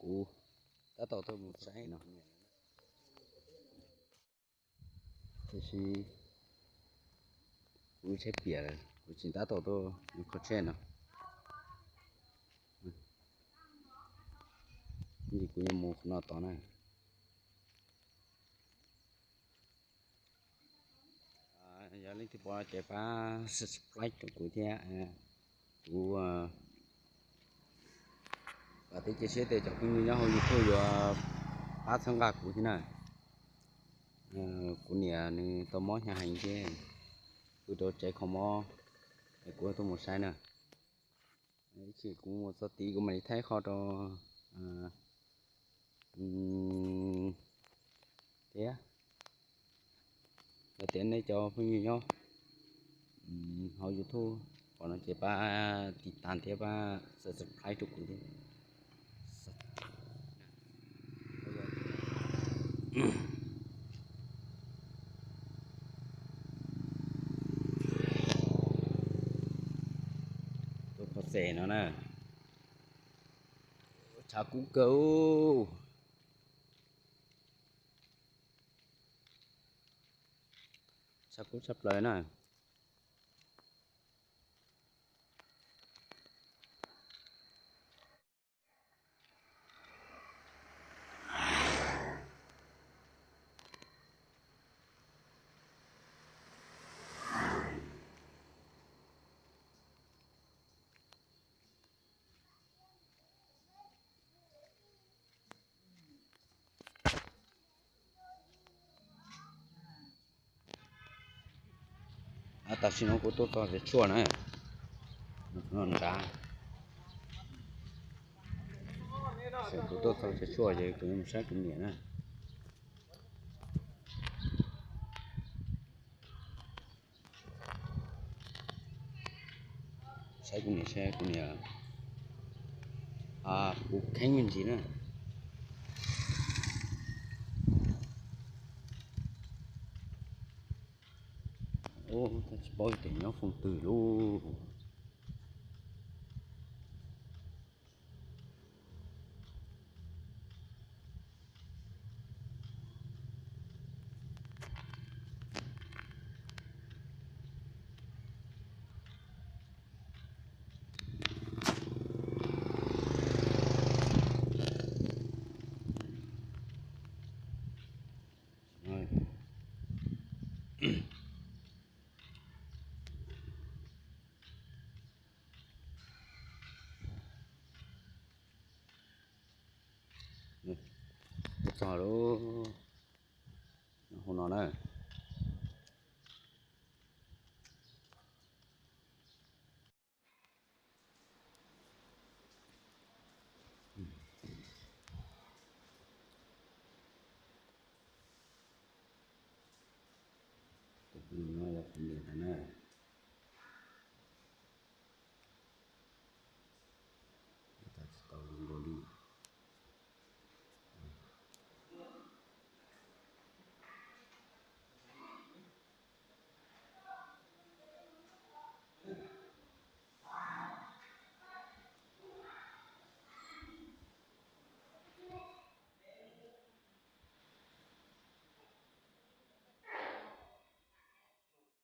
Kuv tab tom tuaj mus saib no, tiam sis kuv tshaib piam lawm, kuv tseem tab tom tuaj mus kho tsheb no. Kuv yuav mus qhov no tod na. Yog leej twg pom ces pab subscribe rau kuv thiab. Kuv vam thiab cia siab tias cov phooj ywg nyob hauv YouTube yuav pab txhawb nqa kuv thiab na. Kuv niam nws tau mob hnyav heev thiab, pw rau tsev kho mob, es kuv tuaj mus saib na. Ib chim kuv mus txog tid kuv mam li thaij qho rau thiab. Yog tias nej cov phooj ywg nyob hauv YouTube pom no ces pab tiv tas thiab pab subscribe rau kuv thiab. Tuaj kho xes no na. Tshav kub kawg. Tshav kub tshaj plaws na. Tam sim no kuv tuaj txog tsev tshuaj na, nrad. Kuv tuaj txog tsev tshuaj ces kuv yuav mus saib kuv niam na. Saib kuv niam, saib kuv niam puv kheeb me ntsis na. Ub, tsis paub tias nyob foob twg lauj. Txog lub hauv no na.